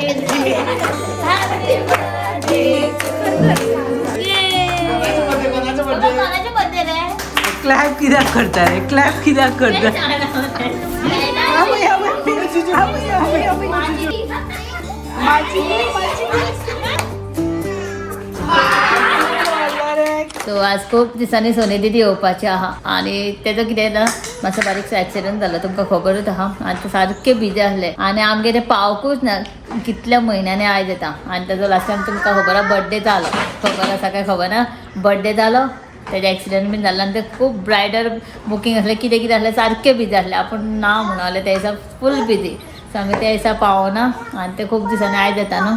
Happy birthday कोणाचो birthday? कोणाचे birthday रे? क्लॅप कित्याक करता रे? क्लॅप कित्याक करता? आवय, आवय, आवय, आवय, आवय. माझी, माझी. सो आज खूप दिसांनी सोनी दिदी येवपाची आहा आनी तेजो कितें ना, मातसो बारीकसो एक्सिडंट जालो, तुमकां खबरूच आहा. आनी ते सारके बिजी आसले आनी आमगे ते पावकूच ना कितल्या म्हयन्यांनी आयज येता. आनी तेजो लास्ट टायम तुमकां खबर आहा बड्डे जालो, खबर आसा काय खबर ना, बड्डे जालो, तेजे एक्सिडंट बीन जालो आनी ते खूब ब्रायडल बुकींग आसलें, कितें कितें आसलें, सारकें बिजी आसलें. आपूण ना म्हणून ते दिसा फूल बिजी. सो आमी त्या दिसा पावना आनी ते खूब दिसांनी आयज येता न्हू.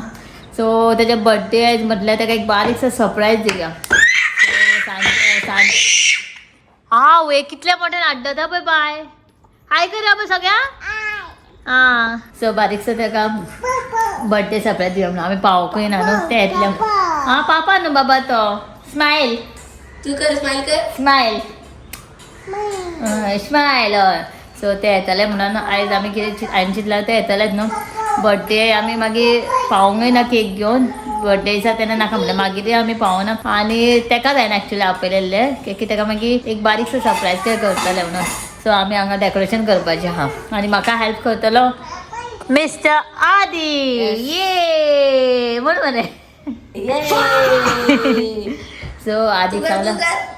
सो तेजे बड्डे आयज म्हटल्यार तेका एक बारीकसो सरप्रायज दिवया. हा वे कितल्या मोठ्यान आड्डता पळय बाय, हाय करा पळय सगळ्या. आं, सो बारीकसो तेका बड्डे सरप्रायज दिवया म्हणून आमी पावोकूय ना न्हू, ते येतले. आं, पापा न्हू बाबा तो, स्मायल. तू कर, स्माइल कर. Smile, smile. हय, सो ते येतले म्हणून आयज आमी कितें हांवें चिंतलां, ते येतलेच न्हू बड्डे, आमी मागीर पावोंकूय ना केक घेवन बड्डे दिसा, तेन्ना नाका म्हणलें, मागीर आमी पावना. आनी तेका जायना एक्चुली आपयलेलें की तेका मागीर एक बारीकसो सरप्रायज कितें करतलें म्हणून. सो आमी हांगा डेकोरेशन करपाचें आहा आनी म्हाका हेल्प करतलो मिस्टर आदी. ये म्हण मरे. सो आदी तू कर, तू सांगला कर.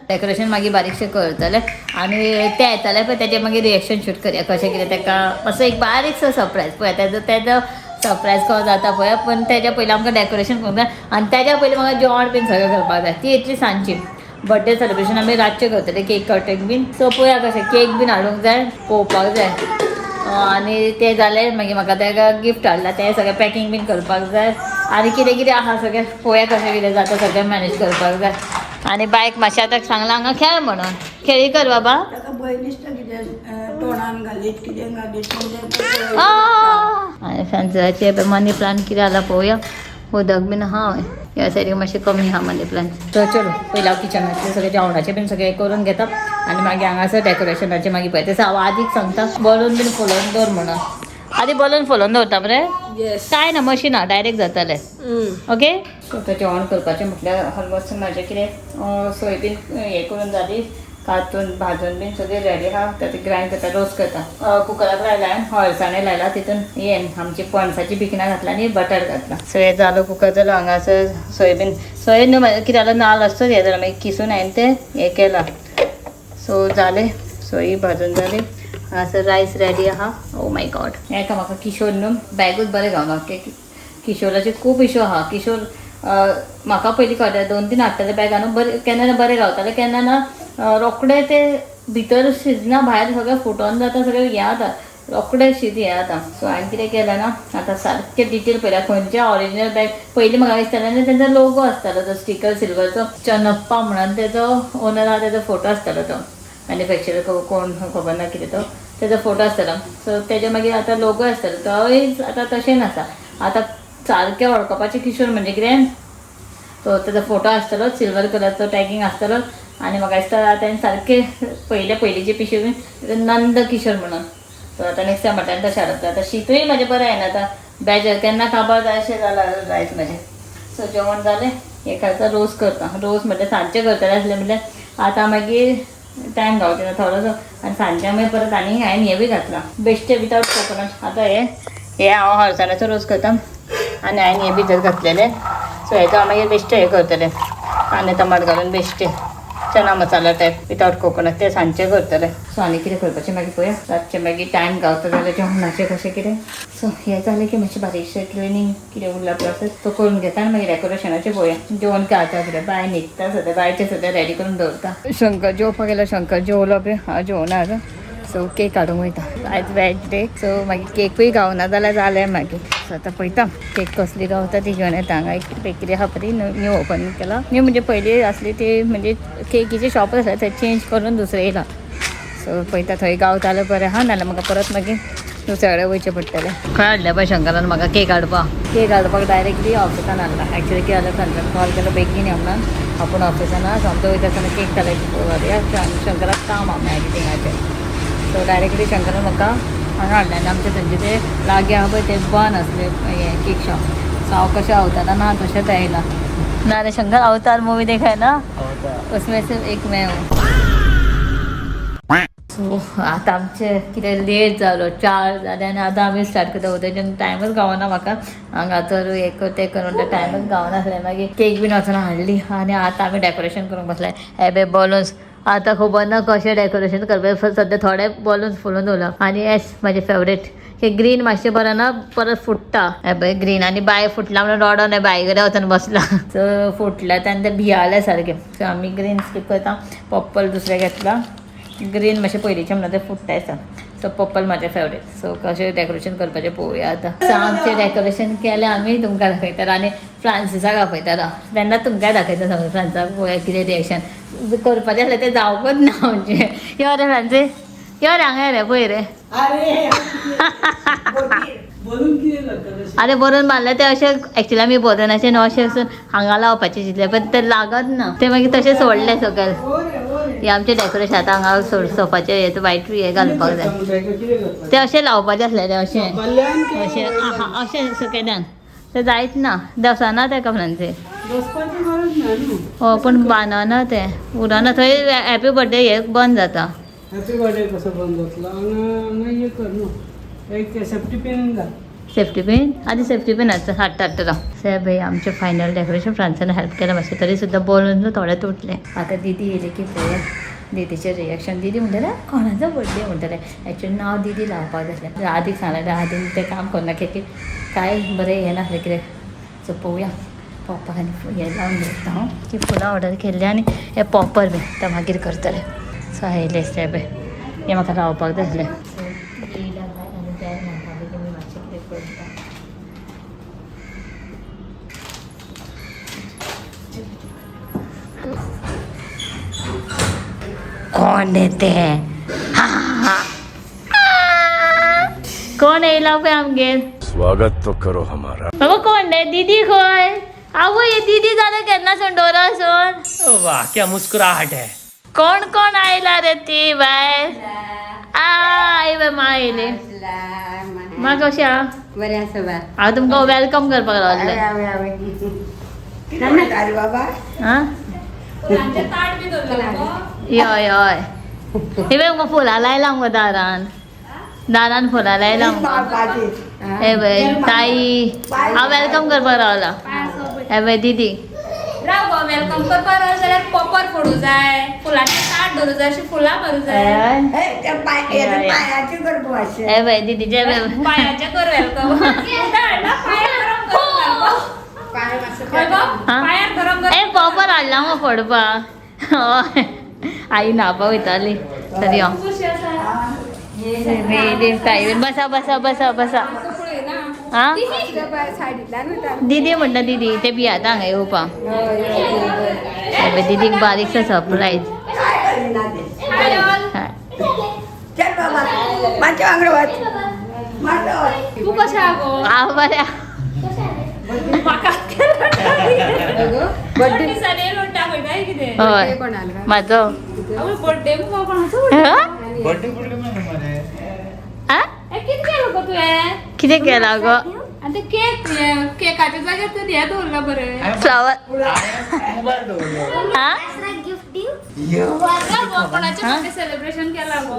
डेकोरेशन मागीर बारीकशें करतले आनी ते येतले पळय तेजें मागीर रिएक्शन शूट करया, कशें कितें तेका मातसो एक बारीकसो सरप्रायज पळय, तेजो सरप्रायज कसो जाता पळय. पूण तेज्या पयलीं आमकां डेकोरेशन करूंक जाय आनी तेज्या पयलीं म्हाका जेवण बीन सगळें करपाक जाय. ती येतली सांजची, बड्डे सेलिब्रेशन आमी रातचें करतले, केक कटींग बीन. सो पळोवया कशें, केक बीन हाडूंक जाय, पळोवपाक जाय. आनी तें जालें मागीर म्हाका तेका गिफ्ट हाडला, तें सगळें पॅकींग बीन करपाक जाय आनी कितें कितें आहा सगळें पळोवया कशें कितें जाता, सगळें मॅनेज करपाक जाय. आनी बायक मातशें आतां सांगलां हांगा खेळ म्हणून, खेळी कर बाबा. ताका भंय दिसता कितें तोंडान घालीत, कितें घालीत म्हणजे. आनी फेन्सराचे मनी प्लांट कितें जाला पळोवया, उदक बीन आहा हय, ह्या सायडीक मातशें कमी आहा मनी प्लांट. तर चलो पयलीं हांव किचनांतलें सगळें जेवणाचें बीन सगळें करून घेता आनी मागीर हांगासर डेकोरेशनाचें मागीर पळयता. तशें हांव आदीक सांगता बलून बीन फुलोवन दवर म्हणून, आदी बलून फुलोवन दवरता मरे. येस. काय ना, मशीन आहा, डायरेक्ट जातलें. ओके, सो आतां जेवण करपाचें म्हटल्यार ऑलमोस्ट म्हाजें कितें सोयाबीन हें करून जाली, कातून भाजून बीन सगळें रेडी आहा. आतां तें ग्रायंड करता, रोस्ट करता. कुकराक लायला हांवें, हळसाणे लायला, तितून हें आमची पणसाची भिकणां घातला आनी बटर घातला. सो हें जालो कुकर जालो. हांगासर सोयाबीन, सोयाबीन न्हू म्हाजें कितें जालां, नाल्ल आसतो हें जालां, मागीर किसून हांवें तें हें केलां. सो जालें, सोयी भाजून जाली. हांगासर रायस रेडी आहा. ओ my God, हें का म्हाका किशोर न्हू बॅगूच बरें गावना. किशोराचे खूब इशू आहा. किशोर म्हाका पयलीं कळटा, 2-3 हाडटले बॅगां न्हू, बरें केन्ना ना बरें गावतालें, केन्ना ना रोखडें तें भितर शिजना, भायर सगळें फुटोन जाता, सगळें हें जाता, रोखडें शीत हें जाता. सो हांवें कितें केलें ना, आतां सारकें डिटेल पळयल्या खंयचें ऑरिजिनल बॅग. पयलीं म्हाका दिसतालें न्ही तेंचो लोगो आसतालो तो स्टिकर सिल्वरचो, चनप्पा म्हणून तेजो ओनर आहा, तेजो फोटो आसतालो, तो मॅन्युफॅक्चरर कोण खबर ना कितें, तो तेजो फोटो आसतालो. सो तेजे मागीर आतां लोगो आसतालो तोय आतां तशें नासा. आतां सारकें वळखपाचें किशोर म्हणजे कितें, तो तेजो फोटो आसतलो, सिल्वर कलरचो टॅगिंग आसतलो. आनी म्हाका दिसता तेणें सारकें पयले पयलींचे पिशवी नंद किशोर म्हणून. सो आतां नेक्स्ट टायम म्हणटा तशें हाडप. आतां शितूय म्हाजें बरें जायना, आतां बेजर केन्ना काबार जाय अशें जालां रायस म्हाजें. सो जेवण जालें, एकाचो रोस करता. रोस म्हटल्यार सांजचें करतलें आसलें म्हटल्यार आतां मागीर टायम गावचो ना थोडोसो. आनी सांजचें मागीर परत आनी हांवें हें बी घातलां बेश्टें विदावट कोकोनट. आतां हें हें हांव हळसाण्याचो रोस करता आनी हांवें हें भितर घातलेलें. सो हेजो हांव मागीर बेश्टें हें करतलें, कांदे टमाट घालून बेश्टें चना मसाला टायप विदावट कोकोनट, तें सांजचें करतलें. सो आनी कितें करपाचें मागीर पळोवया, रातचें मागीर टायम गावता जाल्यार जेवणाचें कशें कितें. सो हें जालें की मातशें बारीकशें क्लिनींग कितें उरलां प्रोसेस तो करून घेता आनी मागीर डेकोरेशनाचें पळोवया. जेवण काय आतां कितें बाय न्हिदता सद्या, बायचें सद्या रेडी करून दवरता. शंकर जेवपाक गेलो, शंकर जेवलो बी, हांव जेवना आजून. सो केक हाडूंक वयता, आयज वेज डे. सो मागीर केकूय गावना जाल्यार जालें मागीर. सो आतां पळयता केक कसली गावता ती घेवन येता. हांगा एक बेकरी आहा पळय, न्यू ओपन केला, न्यू म्हणजे पयलीं आसली ती, म्हणजे केकीचें शॉप आसलें थंय चेंज करून दुसरें येयलां. सो पळयता थंय गावता जाल्यार बरें आहा, नाल्यार म्हाका परत मागीर दुसऱ्या कडेन वयचें पडटलें. खंय हाडलें पळय शंकरान म्हाका केक हाडपाक, केक हाडपाक डायरेक्टली ऑफिसान हाडला. एक्चुली कितें जालें, संजन कॉल केलो बेगीन यो म्हणून, आपूण ऑफिसान आहा, सो आमचो वयता आसतना केक जाल्यार व्हरया, शंकराक काम आहा एडिटिंगाचें. सो डायरेक्टली शंकरान म्हाका हांगा हाडलें आनी आमचे थंयचे ते लागीं आहा पळय ते बंद आसले हें केक शॉप. सो हांव कशें अवतारा ना तशेंच आयलां. ना रे शंकर, अवतार मूवी देखा है ना, उसमें सिर्फ एक मैं हूँ. सो आतां आमचें कितें लेट जालो, 4 जाले आनी आतां आमी स्टार्ट करता. उदयच्यान टायमच गावना म्हाका, हांगा तर हें कर तें कर म्हणटा टायमच गावनासलें. मागीर केक बीन वचून हाडली आनी आतां आमी डेकोरेशन करूंक बसले. हे बे बलून्स, आतां खबर ना कशें डेकोरेशन करपाचें. सद्या थोडे बलून्स फुलोवन दवरला. आनी एस म्हाजें फेवरेट हे ग्रीन मातशें बरें ना, परत फुट्टा. हे पळय ग्रीन आनी बाय फुटला म्हणून रडोन हे बाय कडेन वचून बसला. सो फुटल्या आनी ते भियाले सारकें. सो आमी ग्रीन स्कीप करता, पर्पल दुसरें घेतला. ग्रीन मातशें पयलींचें म्हणल्यार तें फुट्टा दिसता. सो पर्पल म्हाजें फेवरेट. सो कशें डेकोरेशन करपाचें पळोवया आतां. सो आमचें डेकोरेशन केलें आमी, तुमकां दाखयतात आनी फ्रांसिसाक आपयतात तेन्ना तुमकांय दाखयता. सगळें फ्रांसिसाक पळोवया कितें रिएक्शन करपाचें आसलें तें जावंकच ना. म्हणजे यो रे फ्रांसीस, यो रे हांगा रे पळय रे. अरे बलून कितें जाता? अरे बरोवन मारलें तें अशें. एक्चुअली आमी बरोवनाचें न्हू अशें वचून हांगा लावपाचें चिंतलें, पण तें लागत ना, तें मागीर तशें सोडलें सकयल. हें आमचें डेकोरेशन आतां हांगा सोफाचें हें वायट हें घालपाक जाय. कितें करपाचें? तें अशें लावपाचें आसलें तें अशें कल्याण अशें आहा अशें सकयल्यान तें जायच ना, दसना तेका फ्रांसीस. बसपाची गरज ना न्हू. हो पूण बांदना तें उरना थंय, हॅपी बर्थडे हे बंद जाता. हॅपी बर्थडे कसो बंद जातलो? हांगा हांगा हे कर न्हू, एक सेफ्टी पिन घाल. सेफ्टी पिन आधी सेफ्टी पिन आसता हाडटा हाडटा राव. साहेब भाई आमचें फायनल डेकोरेशन फ्रांसान हेल्प केलें मातशें, तरी सुद्दां बलून थोडे तुटले. आतां दिदी येयली की पळोवया दिदीचें रिएक्शन. दिदी म्हणटलें कोणाचो बर्थडे म्हणटलें. एक्चुअली नांव दिदी लावपाक जाय आसलें, आदीक सांगलें, आदीन तें काम करना की कांय बरें हें नासलें कितें. सो पळोवया पॉपर आनी हें लावन घेता हांव की फुलां ऑर्डर केल्लीं आनी हे पॉपर बीन आतां मागीर करतलें. सो आयलें सायब हें म्हाका लावपाक जाय आसलें. सो येयल्या भायर आनी ते म्हणटाले की मी मातशें कितें करता. कोण ते कोण येयला पळय आमगेर. स्वागत तो करो हमारा. बाबा कोण रे दीदी खंय? आवय हे दीदी जालें केन्ना सून डोरा सून. वाह क्या मुस्कुराहट है. कोण कोण आयला रे ती बाय I bye मा येयली मा कशें आहा? बरें आसा बा. हांव तुमकां welcome करपाक रावलें. अरे बाबा आं हय हय हे पळय मुगो फुलां लायलां मुगो दारान, दारान फुलां लायलां मुगो. हे पळय ताई हांव welcome करपाक रावलां. हे पळय दीदी राव गो, welcome करपाक राव जाल्यार पॉपर फोडूं जाय, फुलांचें ताट धरूं जाय, अशी फुलां भरूं जाय. पायाचे करपा मातशें. हे पळय दीदीचे पायाचें कर welcome. पायार गरम गरम घालपाक. पाय मातशें हय गो, हा? पायार गरम गरम. ए पॉपर हाडला मगो फोडपाक. हय आई न्हावपाक वयताली तरी हांव कशी आसा? ताई बसा बसा बसा बसा. आं दीदी म्हणटा दीदी ते भियाता हांगा येवपाक. हे पळय दीदीक बारीकसो सरप्रायज. काय करिना ते. चल बाबा मातशें वांगडा वच, मातसो वच. तूं कशें आहा गो? हांव बरें. म्हाका बर्थडे दिसांनी लोट दाखयताय कितें? हय म्हाजो आवय बर्थडे मुगो कोणाचो? हं? आ? ए कितें केलां गो तुवें? कितें केलां गो? आनी ते केक केकाच्या जाग्यार ते हें दवरलां बरें. फ्लावर हा कोणाचें बर्थडे सेलिब्रेशन केलां गो?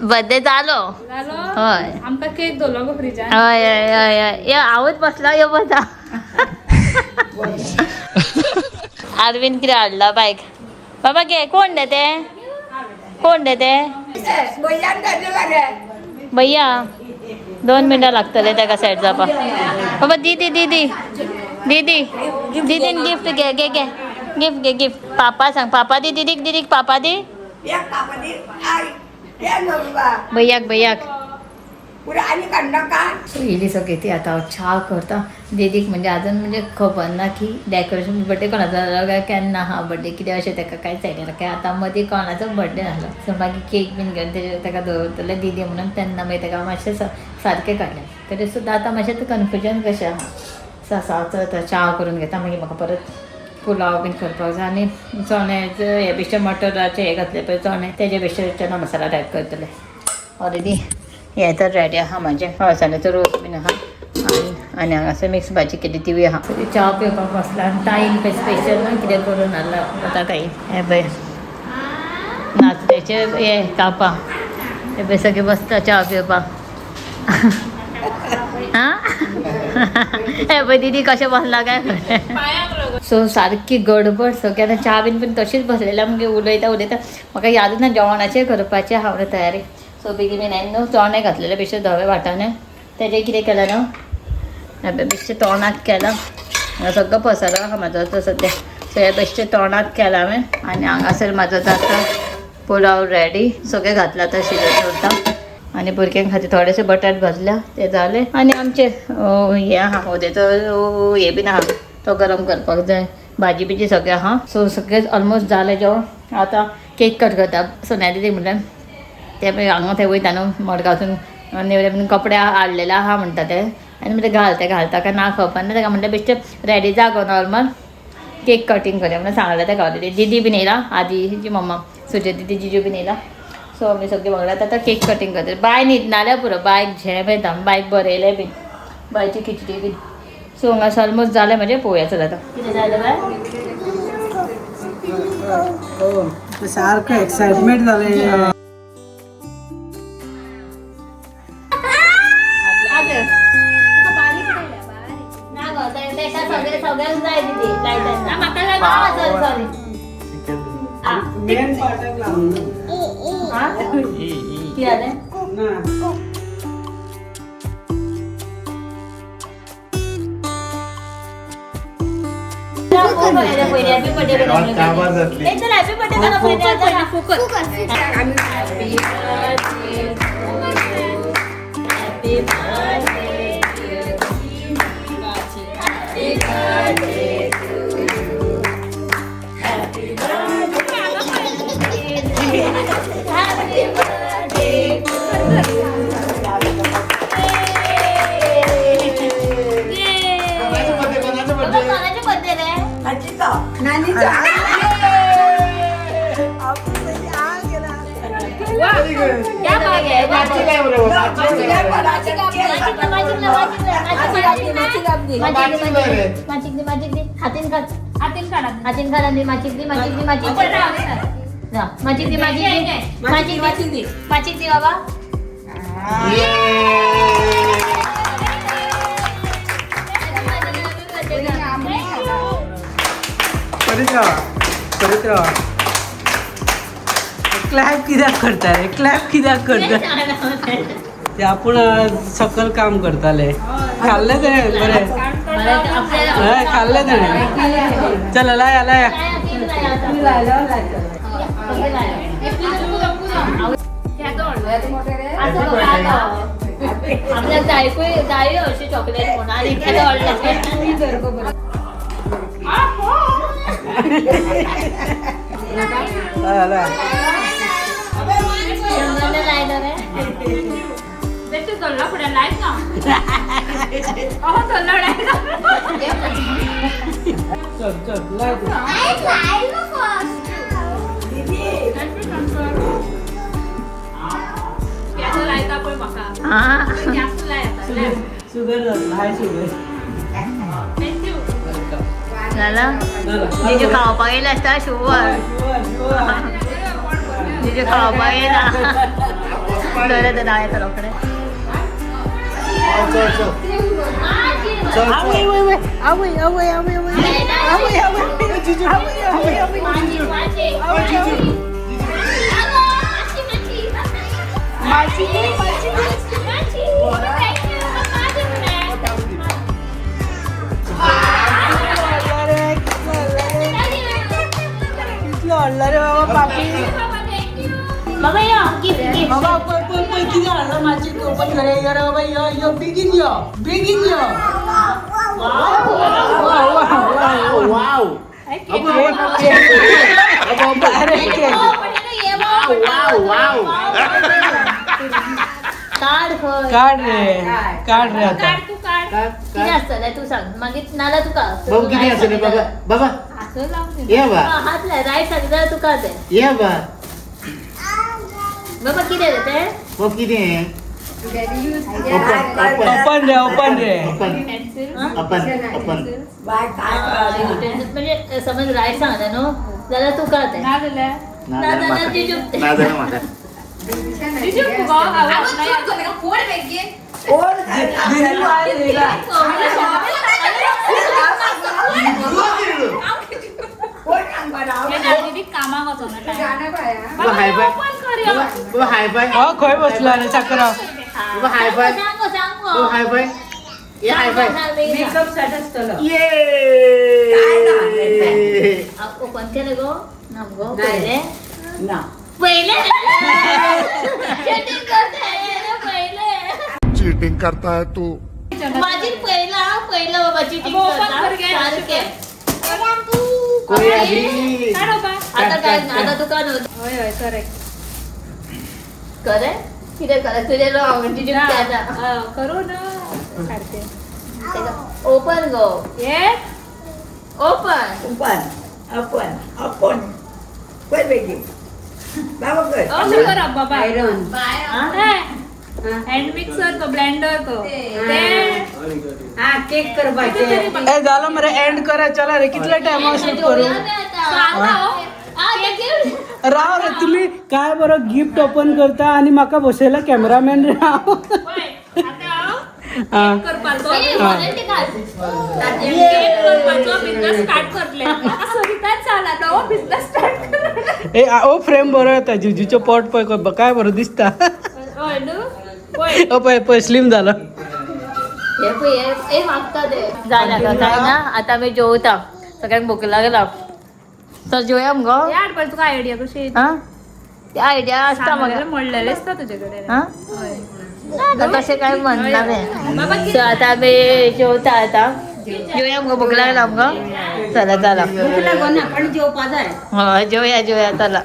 बर्थडे जालो. जालो? हय आमकां केक दवरलो गो फ्रिजान. हय हय हय हय यो हांवूच बसला यो बसा. अरविंद कितें हाडला बायक बाबा घे. कोण रे ते? कोण रे ते? भैयान धाडलेला रे. भैया 2 मिनटां लागतले ताका सेट जावपाक. बाबा दीदी दीदी दीदी दीदीन गिफ्ट घे घे घे गिफ्ट घे गिफ्ट. पापा सांग पापा दी दीदीक दीदीक पापा दी. एक पापा दी आई ते न्हू बाबा. भैयाक भैयाक पुरो आनी काडनाका. सो इली सगळी ती आतां हांव च्या करता दीदीक. म्हणजे अजून म्हणजे खबर ना की डेकोरेशन बर्थडे कोणाचो जालो काय केन्ना आहा बर्थडे कितें अशें ताका कांयच आयडिया ना. काय आतां मदीं कोणाचो बर्थडे नासलो. सो मागीर केक बीन घेवन तेजेर ताका दवरतलें दीदी म्हणून तेन्ना मागीर ताका मातशें सारकें काडलें. तरी सुद्दां आतां मातशें कन्फ्युजन कशें आहा. सो आसा हांव आतां च्या करून घेता, मागीर म्हाका परत पुलाव बीन करपाक जाय. आनी चण्याचें हे बेश्टें मटराचें हें घातलें पळय चणे, तेजे बेश्टे चना मसाला टायप करतलें. ऑलरेडी हें तर रेडी आहा म्हाजें. अळसाण्याचो रोस बीन आहा आनी हांगासर मिक्स भाजी केली तिवूय आहा. च्या पिवपाक बसला आनी ताईन स्पेशल कितें करून हाडला आतां काही. हें पळय नाचण्याचे हे कापां. हे पळय सगळे बसता च्या पिवपाक. आं हे पळय दिदी कशें बसला काय. सो सारकी गडबड सगळें. आतां च्या बीन पण तशीच बसलेल्या मागीर उलयता उलयता म्हाका यादूच ना जेवणाचें करपाचें हांव तयारी. सो बेगीन बेगीन हांवें न्हू चणे घातलेले बेश्टे धवे वाटाणे तेजें कितें केलें न्हू हांवें बेश्टें तोणाक केलां. हांगा सगळो पसारो आहा म्हाजो आतां सद्या. सो हे बेश्टें तोणाक केलां हांवें. आनी हांगासर म्हाजो आतां पुलाव रेडी सगळें घातलां आतां शिजत दवरता. आनी भुरग्यां खातीर थोडेशे बटाट भाजल्या ते जाले. आनी आमचे हें आहा होदेचो हें बीन आहा तो गरम करपाक जाय. भाजी बिजी सगळें आहा. सो सगळें ऑलमोस्ट जालें जेवण. आतां केक कट करता. सोनाली दीदी म्हणल्यार ते पळय हांगा थंय वयता न्हू मडगांवसून नेवरे बीन कपडे हाडलेले आहा म्हणटा ते. आनी म्हणटा घाल ते घालता काय ना खबर ना. ताका म्हणटा बेश्टे रेडी जा गो नॉर्मल केक कटींग करया म्हणून सांगलें ताका ऑलरेडी. दिदी बीन येयला आदिची मम्मा सुजय दिदी जिजू बीन येयला. सो आमी सगळीं वांगडा आतां केक कटींग करतले. बाय न्हिदनाल्या पुरो बायक झेम येता बायक बरयलें बीन बायची खिचडी बीन. सो हांगा ऑलमोस्ट जालें म्हजें. पळोवया चल आतां कितें जालें बाय. सारखं एक्साइटमेंट जालें. ना गो तेका सगळें सगळ्यांक जाय दिदी लायता. म्हाका लाय. सॉरी मेन पार्टाक लागून कितें जालें. ना. पयलीं हॅपी बर्थडे. चल हॅपी बर्थडे करा पयलीं. फुकट. Happy birthday happy birthday happy birthday to you happy birthday happy birthday. कोणाचे बर्थडे रे? नानीचा. क्या बात है. हातीन काढ हातीन काढा. हातीन काढ आणि माचिक दी माचिक दी माचिक दी माचिक दी माचिक दी माचिक दी माचिक दी बाबा. करीत राहा करीत राहा. क्लॅप कित्याक करता रे? क्लॅप कित्याक करता? ते आपूण सकल काम करताले. खाल्लें तेणें बरें. हय खाल्लें तेणें. चल लाया लाया. आपल्याक जायकूय जाय अशी चॉकलेट म्हणून आनी इतकें व्हडलें. लाया लाया. लायलो रे. बेश्टें चल्ला फुडें लायत ना. अहो चल्ला लायत. चल चल लाय तूं. लायता पळय म्हाका. जास्त लाय आता. लाय. शुगर जातलो हाय शुगर. Thank you. जाला जालां. जिजू खावपाक येयले आसता शुवर. Sure sure. जिजू खावपाक येयला. बरें तर हांव येता रोखडें. आवय आवय आवय आवय आवय आवय आवय जिजू आवय आवय आवय माचिक माची दे माची दे. कितलो हाडला रे बाबा पापी. बाबा यो गिफ्ट गिफ्ट. बाबा पळय पळय पळय कितें हाडला माची ओपन कर यो रे बाबा यो यो बेगीन यो बेगीन यो. वाव वाव वाव. अरे केक. काड खंय. काड रे काड रे आता. काड तू काड. कितें आसतलें तूं सांग मागीर नाल्यार तुका. बाबू कितें आसतलें बाबा बाबा हात लावन. ये बा हात लाय रायट सांगता जाल्यार तुका तें. ये बा बाबा कितें रे तें? बाबा कितें? ओपन ओपन रे, ओपन रे. Open open open. बाय काय कळना. म्हणजे समज रायट सांगले न्हू जाल्यार तुका तें. ना जाल्यार ना ना जाल्यार जाल्यार म्हाका. जिजूक. ना जाल्यार म्हाका. जिजू गो फोड बेगीन. कोण काय दिदीन कोण सांगपाक रावला? कामाक वचोना टायम. बाबा हाय फाय. ओपन करया. बाबा हाय फाय. हो, खंय बसला रे साकरा? बाबा हाय फाय. सांग सांग. बाबा हाय फाय. ये हाय फाय. मेकअप सेट आसतलो. ये. ओपन केलं गो ना गो पयले. ना. पयले चीटिंग करता पयले. चीटिंग करता है तू. माझी पहिला पहिला बाबा चीटिंग अगं, open करता कर गे. सारखे. कोई अभी काढ बाबा. आता काय ना, आता तुका न्हू. हय हय, करेक्ट. करे कितें करे तुजें रॉंग जिजूक जाता. करू ना सारकें. ओपन गो. ये. ओपन. ओपन ओपन ओपन कर बेगीन बाबा कर. अशें करप बाबा. बाय. हँड मिक्सर तो, ब्लेंडर तो ते. हा, केक करपाचे. ए झालं मरे, एंड करा. चला रे, कितला टाइम शूट करू? राव रे तुम्ही, काय बरं गिफ्ट ओपन करता आणि माका बसयला कॅमेरामॅन रे हांव. पळय, आतां हांव हा. करपाचो, केक करपाचो बिझनेस स्टार्ट करतलें. म्हाका सरिताच जाला नवो बिझनेस स्टार्ट कर. ए ओ फ्रेम बरो येता. जिजूचो पोट पळय काय बरो दिसता. हय न्हू, पळय. ओ पळय पळय, स्लिम झालं. हे पळय, हे मागता ते जालें आतां काय ना. आतां आमी जेवता, सगळ्यांक भूक लागला तर जेवया मुगो. हे हाडपाक तुका आयडिया कशी? हा, ते आयडिया आसता म्हाका. म्हणलेलें आसता तुजे कडेन. हा ना, तशें काय म्हणना बाबा. सो आतां आमी जेवता, आतां जेवया मुगो, भूक लागला मुगो. चला चला. भूक लागना पण जेवपा जाय. हय, जेवया जेवया, चला.